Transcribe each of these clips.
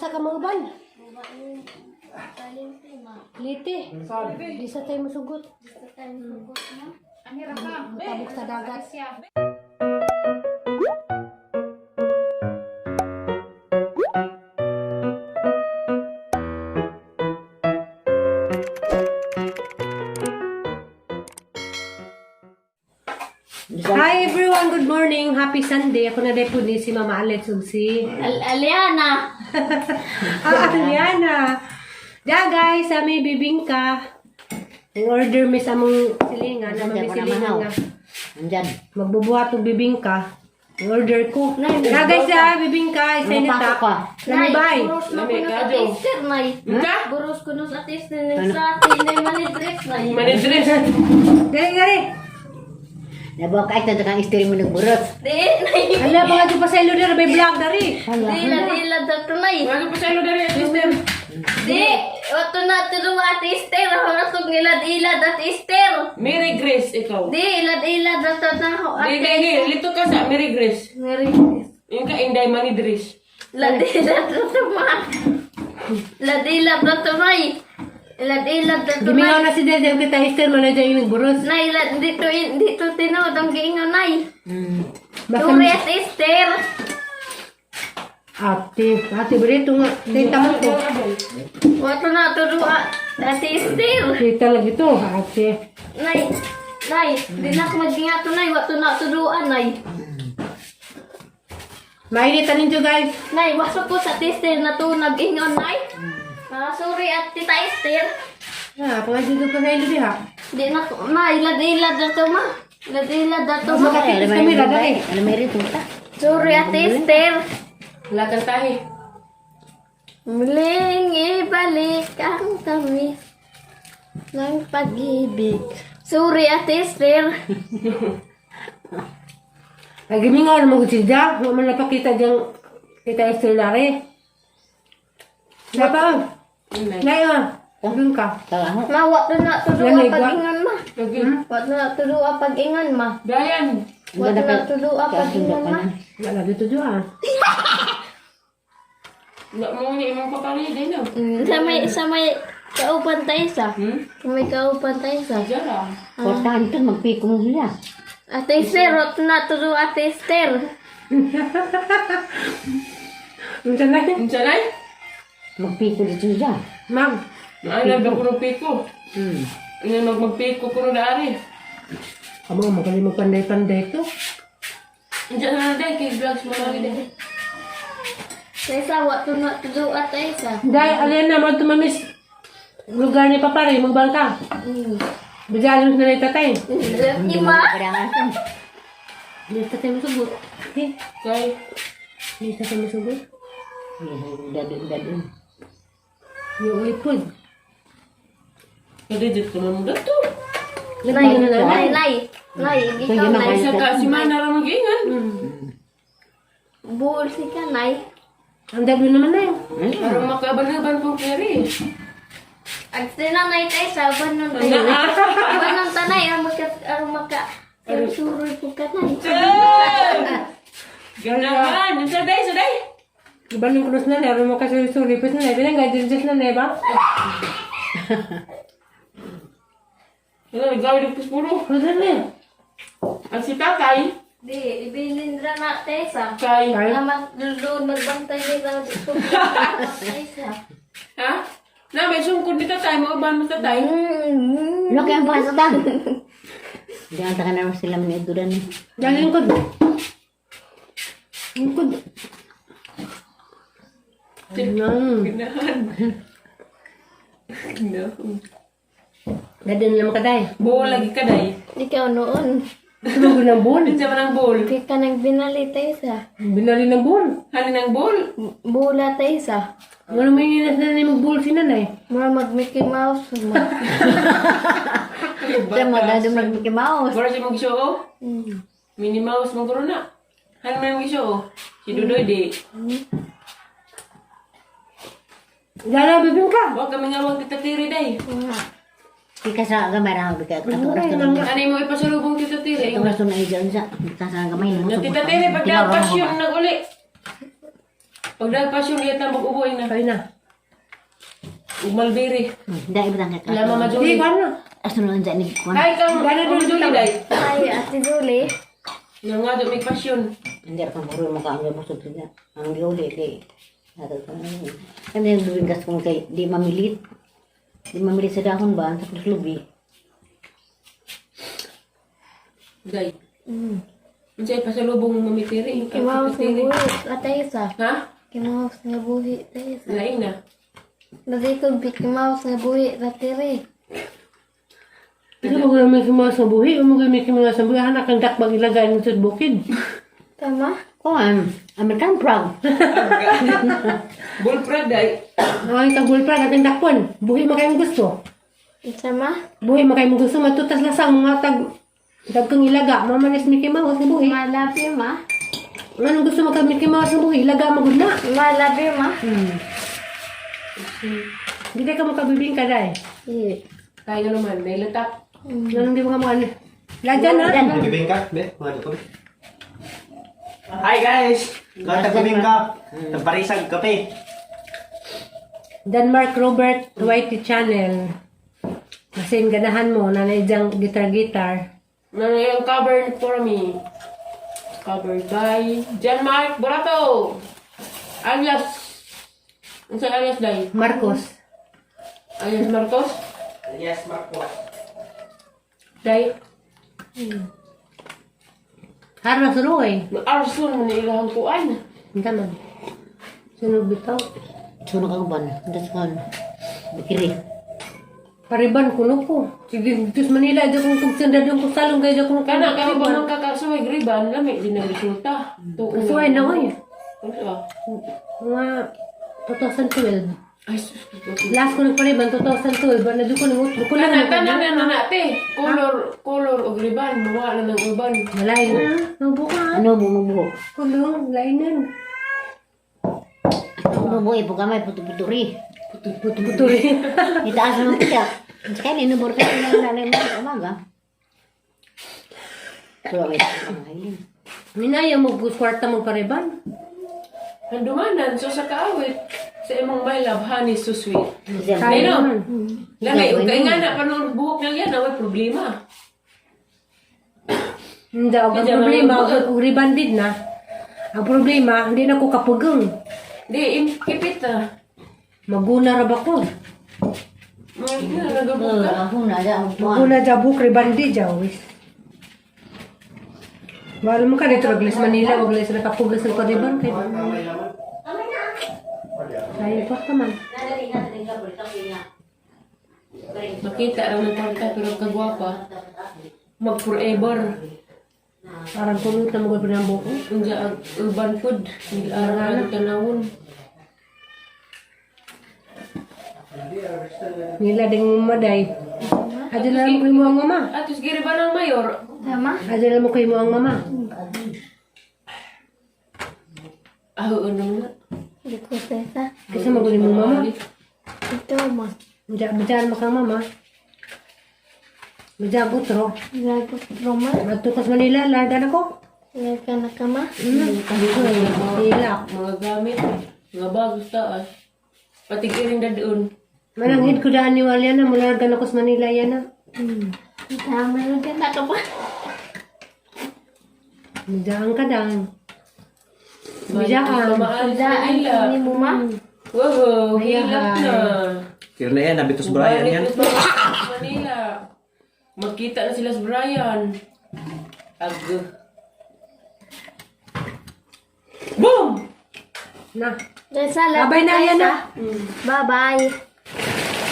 Asa ka mauban? Lite. Di sa tayo musugot. Matabok sa dagat. Hi everyone, good morning. Happy Sunday. Ako na po ni si Mama Alet ug si Aliana. Ah, Aliana. Da guys, sa may bibingka. Ang order mi sa among silingan, among Nandyan ko silingan naman, nga. Nandyan. Magbubuhat og bibingka. Ang order ko. Da guys, ah, bibingka, isa ni Mapasok ta. ka. Lami bye. Buros na Lami ko ka, sa Jo. taster, nay. Ka? Buros ko no sa taster ng sa atin, nay manidress, nay. Manidress. Dali dali. Nabuha ka ito kang istiri mo nagburot. Di, nay. Ala mga di pa sa ilo diri may vlog dari. Di, la, di, la, dato, nay. Bago pa sa ilo dari at sister. Di, wato na tulong at taster. Ako na tong ilad, ilad at taster. Mary Grace ikaw. Di, ilad, ilad, dato na ako at Di, di, di. Lito ka sa Mary Grace. Mary. Yung ka Inday Manidress. Lad, ilad, dato, ma. Lad, ilad, dato, nay. Ilad, ilad, dato, Gimingaw nay. na si Dede kita Esther man na dyan yung nagburos. Nay, lad, dito, dito, tinuod ang giingon, nay. Basta Turi at taster. Ate, ate Brito nga. Tita mo ko. Wato na tulong at taster. Tita lagi to, ate. Nay, nay, di na ako magingato, nay. Wato na tuluan, nay. Mainit ninyo guys. Nay, waso ko sa tester na to nag-ingon, nay. Ah, sorry at Tita Esther. Ah, pangadito pa sa ilo diha. Di na ko, nay, ilad-ilad na to, ma. Ilad-ilad na to, ma. Makakita sa kamera dali. Alam may rito ta. Sorry at Esther. Wala kang tahi. Muling ibalik ang tamis ng pag-ibig. Sorry at Esther. Ay, gimingaw naman ko siya. Huwag man napakita diyang Tita Esther lari. Dapat, Inday. Nay ah. Doon ka. Tawa ho. Ma, wato na tuluan Lamig ba? pag-ingon, ma. Lagi. Wato na tuluan pag-ingon, ma. Dayan. Wato na tuluan pag-ingon, ma. Wala dito dyan ah. Wala mo ni imong papari din no. Sa may kaupan tayo sa. Sa may kaupan tayo sa. Jara. Portahan to, magpiko mo sila. Ate Esther, wato na tuluan Ate Esther. Unsa na? Unsa nay? Magpiko dito siya. Ma'am. Ano ba kuno piko? Ano magpiko kuno daari? Amo mo kali magpanday-panday to. Unsa na day kay vlogs mo lagi day. Taysa, wato na tuluan tayo sa. Dahil alin na mo tumamis lugar ni Papari, magbangka. Bijalon na ni tatay. Ima. Kailangan to. Hindi tatay musugot. Eh, Kay hindi tatay musugot. Dadun, dadun. Yung ipod. kadidit ko man dato. Nay, nay, nay. Nay, ikaw, nay. Isa ka si mana ra mag-ingan. Buol si ka, nay. Ang dami naman na yun. Aron makaban-ban kong keri. Ag sinanay tayo sa banon tayo. Banon tanay, ang maka, ang maka, ang suroy po ka, nay. Ganahan, unsa day, sa day? Iba nung krus na meron mo kasi suripis na nebe, nang na neba. Wala nagawid og puspuro. Krus na nebe. Ang si tatay Di, ibilin ra na tayo sa. kay Kay? Na mas doon magbantay nila dito. Tayo sa. ha? Na may sungkod ni tatay, mauban mo tatay. Laki ang pasa ta. Hindi ang taka na sila maniuduran. Dahil lingkod. Lingkod. Ano? Ganahan. Ganahan. Dahil na naman kaday. Buol lagi ka day. Ikaw noon. Tumugo ng bull. Unsa man ang buol? Di ka nang binali tayo sa. Binali ng bull. Hani ng buol? Bula tayo sa. Wala may ninas na ni mag-bull si nanay. Mura mag Mickey Mouse. Ma. Sa mo, dadun mag Mickey Mouse. Mura siya mag-show. Minnie Mouse mo guro na. Hani man mag-show. Si Dudoy di. Dala, bibing ka. Wa kami nga wag Tita Tiri day. Di ka sa gamay ra bigay. Atong rasto na. Ani mo ipasalubong Tita Tiri. Atong rasto na ijan sa. Ka sa gamay. Na Tita Tiri pagka pasyon naguli. Pag dahil pasyon, iya tambog ubo na. Kain na. Ug Malbiri. Dai ba ka? La Mama Hindi, Julie. kain na. Aso na dyan ni kuan. Ay, kang Gana Mama dun Julie dai. Ay, Ate Julie. Nga nga do may pasyon. Hindi ka puro maka ang busog sila. Ang giuli kay ato ko. Ano yung bibingkas kung kay di mamilit. Di mamilit sa dahon ba sa lubi. Dai. Unsay pasalubong mamitiri? Kimaos nga buhi. Ate Isa. Ha? Kimaos nga buhi. Ate Isa. Lain na. Dati ko kimaos nga buhi. Ratiri. Ito mo gano'n may mga sa buhi, mo gano'n may mga sa buhi, anak ang dakbang ilagay ng sa bukid. Tama? Kuan, American frog. Bullfrog dai. Ay, kagul pa, ating dakpon. Buhi mo kayong gusto. Tama? Buhi mo kayong gusto, matutas lasang mga tag dagkang ilaga, mamanis Mickey Mouse sa buhi. Malabi ma. Anong gusto mo ka Mickey Mouse sa buhi, ilaga mo gud na. Malabi ma. Hindi ka makabibing ka dai. Iya. Tayo naman, may latak. Anong di mo ka mo ano? Lagyan na. Bibingka, be, mga dito. Hi guys! Gata bibingka. Nagparisag kape. Denmark Robert Whitey Channel. Kasi yung ganahan mo, nanay diyang guitar-guitar. Ano yung cover for me? Covered by John Mark Borato. Alias. Ano sa alias dai? Marcos. Alias Marcos? Yes, Marco. Dai. Haras Roy. Arson mo ni ilahang kuan. Hindi man. Sunog bitaw. Sunog ang uban. Das kuan. Bikiri. Pariban kuno ko. Sige, dito sa Manila, dito kong tugsan, dito kong salong, dito kong Kana kami ba nang kakasuway griban lami din ang resulta. Tuon. Kasuway na ko eh. Ano ba? Mga 2012. Ay sus. Last ko nagpariban, 2012. Ba, nadyo ko nang utlo ko lang. Kana tanan na na nate. Color color og riban, mawa na ng uban. Malain na. Mabuka. Ano mo mabuho? Kulong, lainan. Ano mo ipo gamay puto-puturi. Puto-puto rin. Itaas mo siya. Kaya ninubor ka ng nanay mo sa umaga. Pero may ang hiling. Minaya mo, kwarta mo pariban. Handumanan so sa kaawit sa imong my love honey so sweet. Kasi ang Kaya Nino. naman. Lami ug kay nga na panon buhok na yan, away problema. Hindi, ang Hindi, problema, mga- og rebanded na. Ang problema, hindi na ko kapugang. Di ipit ah. Maguna ra ba ko? Mga nagabuk ka. Ako na ada ang tuwan. Maguna jabuk rebanded jaw. Wala mo ka dito raglis Manila, wag lang sila kapugas ng pariban kay. Kaya pa ka man. Makita ra ng kwarta pero kagwapa. Mag forever. Parang kulot na magod pa ng buko. Unja ang urban food, nag-aral ang tanawon. Nila ding maday. Adyo na lang mo kay mo ang mama. Atos giri ba ng mayor? Tama? Adyo na lang mo kay mo ang mama. Ah, oo naman. Hindi ko sa Kasi magod mo mama. Ito ma. Bidyan mo kang mama. Bidyan utro. Lago Roma. Magtukas Manila, larga na ko. Laga na ka ma. Hilak. Mga gamit, mga bago sa taas. Pati giring dadun. Mananghid ko daan ni Walia na, mularga na ko sa Manila yan na. Tama laga na ka ma. Bidyan ka daan. Bidyan. Maalis Daan Manila. ni mo ma. Wow, hilak na. Kira na yan, nabitos Brian yan. Balik na sa Manila. Magkita na sila sa Brian. Ag. Boom! Na. Reza, love Babay na yan na. Bye-bye.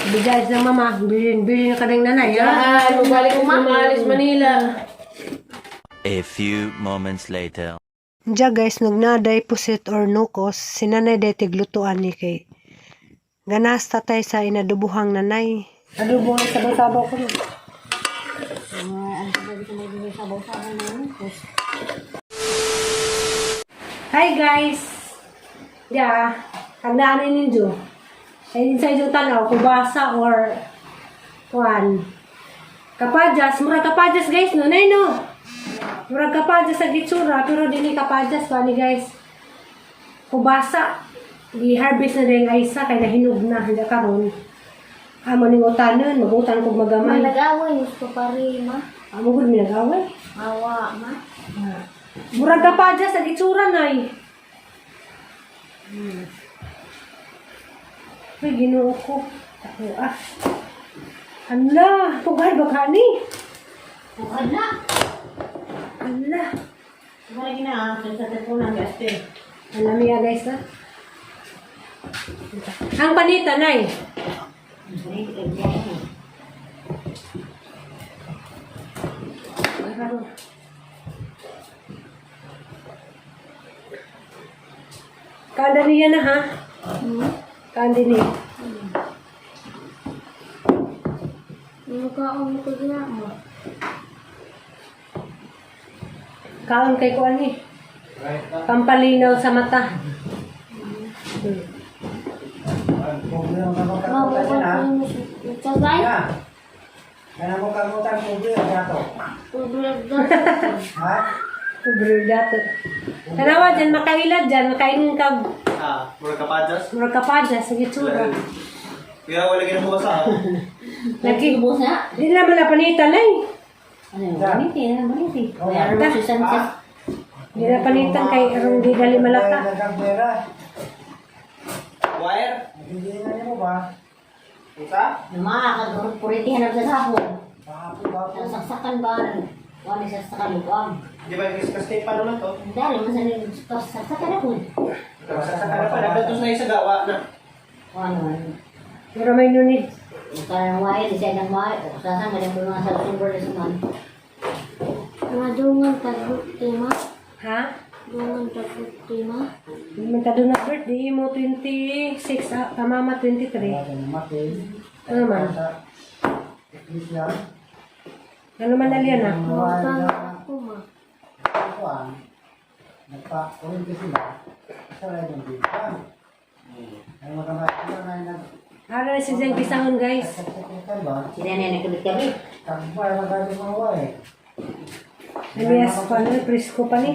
Bidyan ng mama. Bilin, bilin ka ng nanay. Ha? Yan, magbalik na sa Maalis Manila. A few moments later. Diya guys, nagnaday pusit or nukos, si nanay day tiglutuan ni kay. Ganas tatay sa inadubuhang nanay. Adubuhan sa sabaw ko. Hi guys! Yeah, tandaan ninyo. Ay inside yung tanaw, kubasa or kuan. Kapadyas, mura kapadyas guys, no, nay no. Murag kapadyas sa gitsura, pero dili kapadyas pa ni guys. Kubasa. Gi-harvest na rin ang isa kay nahinog na hindi karon. Amo ning utanon, magutan kog magamay. Manag-away, mas papari, ma. Amo gud mi nag-away. Awa, ma. Murag ka pa dyan sa itsura nay. Ay, Ginoo ko. Ako ah. Ala, pugay ba ka ni? Bukan na. Ala. Wala gina ah, sa telepono ang gaste. Alam niya guys ah. Ang panita nay. Kanda niya na ha. Kanda niya. Mukha mo ko gina, ma. Kaon kay kuan ni. Pampalinaw sa mata. Ma, mukha ko yung tagay. Ubrag daw. Pobre dato. Tanawa dyan, makailad dyan, makainin ka, Ah, mura ka pajas. murag ka pa dyan sa gitsura. Kaya wala ginabukas ah. Lagi. Ubus na. Di naman na panitan ay. Ano, maniti, ano, maniti. Kaya ano si Sanchez. Di na panitan kay arong di dali malaka. Wire? Isa? Nama, kaguriti hanap sa hapon. Ang saksakan ba? Wala sa saksakan luam. Di ba yung kasi paano na to? Dali, masan yung saksakan ako. Masasaka na pa. Dapat na isa gawa na. Wala man. Pero may nunid. Parang wire, isa ng wire. O sasang, ganyan po mga sa silver na suman. Mga dungan tagukti, ma. Ha? Dungan tagukti, ma. Hindi man ta doon na birthday mo 26, ah, ka mama 23. Ano man? Ano man alyan ah? Mukha ako, ma. Ara na si Zeng Pisangon guys. Sila na nagkabit-kabit. Alias pa no, presko pa ni.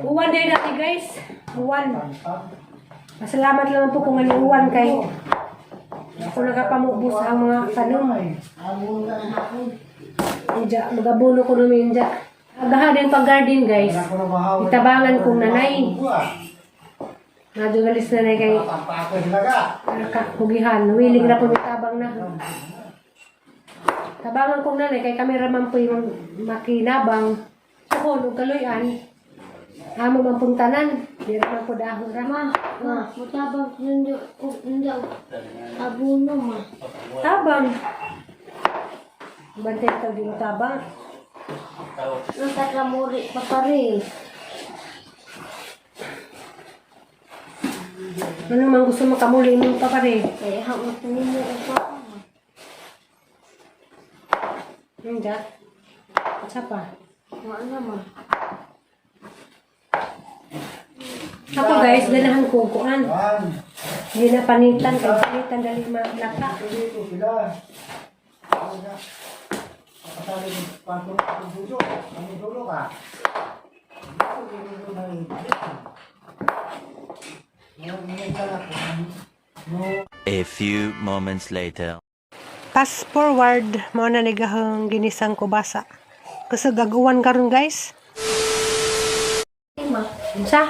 Uwan din natin guys. Uwan. Pasalamat lang po kung ano uwan kay ako nakapamubos ang mga tanom. Inja, magabuno ko namin inja. Agahan din pag-garden guys. Itabangan kong nanay. Nadugalis nanay kay nakakugihan. Willing na po tabang na. Tabangan kong nanay kay kameraman po yung makinabang. Tuhon ug kaluyan. Amo man pong tanan. Di ra man po dahon ra. Ma, ma, mutabang yundo, hindi abuno, ma. Tabang. Bantay ka di mo tabang. Natakamuri pa pare. Ano man gusto mo kamuli mo pa pare. Kaya hamot ninyo ang papa, ma. Hindi. Sa pa. Wala, ma. Ako guys, ganahan ko kuan. Hindi na panitan kay panitan dali malaka. A few moments later. Pass forward mao na nigahang ginisang kubasa. Kasi gagawan karon guys. Ma. Unsa?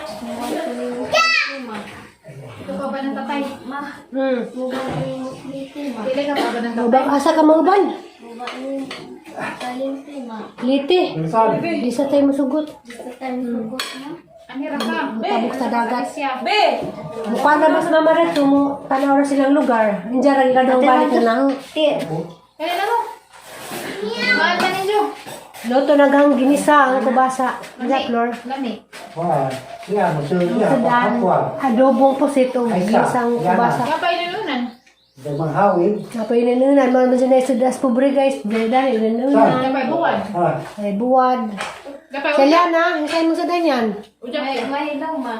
Ma. Ito pa ba ng tatay? Ma. Muba ni Liti, ma. Pili ka pa ba ng tatay? Ubang asa ka mauban? Muba ni Kalimpi, ma. Liti. Di sa tayo musugot. Gusto tayo sugot, ma. Anira ka. Mutabok sa dagat. Siya. Be! Mukha na mas mama reto mo tanaw na silang lugar. Hindi ra ila daw balik na lang. Kaya na mo. Mahal ka ninyo. Loto na gang ginisa ang kubasa. Hindi, Flor. Lami. Sudan, adobong pusit o ginisang kubasa. Kapay nilunan. Kapay inanunan, mga mga na sudas pobre guys. Dahil dahil inanunan. Kapay buwan. Ay, buwad. Kapay Kaya na, hintay mo sa danyan. Ujak. May, may daw, ma.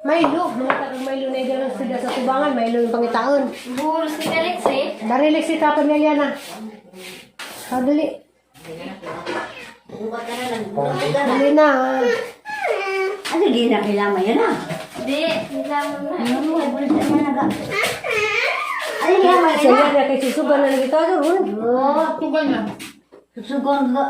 Milo, mga tarong Milo na igano suda sa kubangan, Milo yung pangitaon. Buhol si Kalix, eh. Darilik si Tapa niya na. Kadali. Bukat ka na lang. Bukat ka na. Dali na. Ano di na kailangan yan ah? Di, nilamon na. Ano mo, ay bulis na naga. Ano kailangan Sa yan ah? iya kay susugan na lagi to. Oh, Tugal na. susugon ka.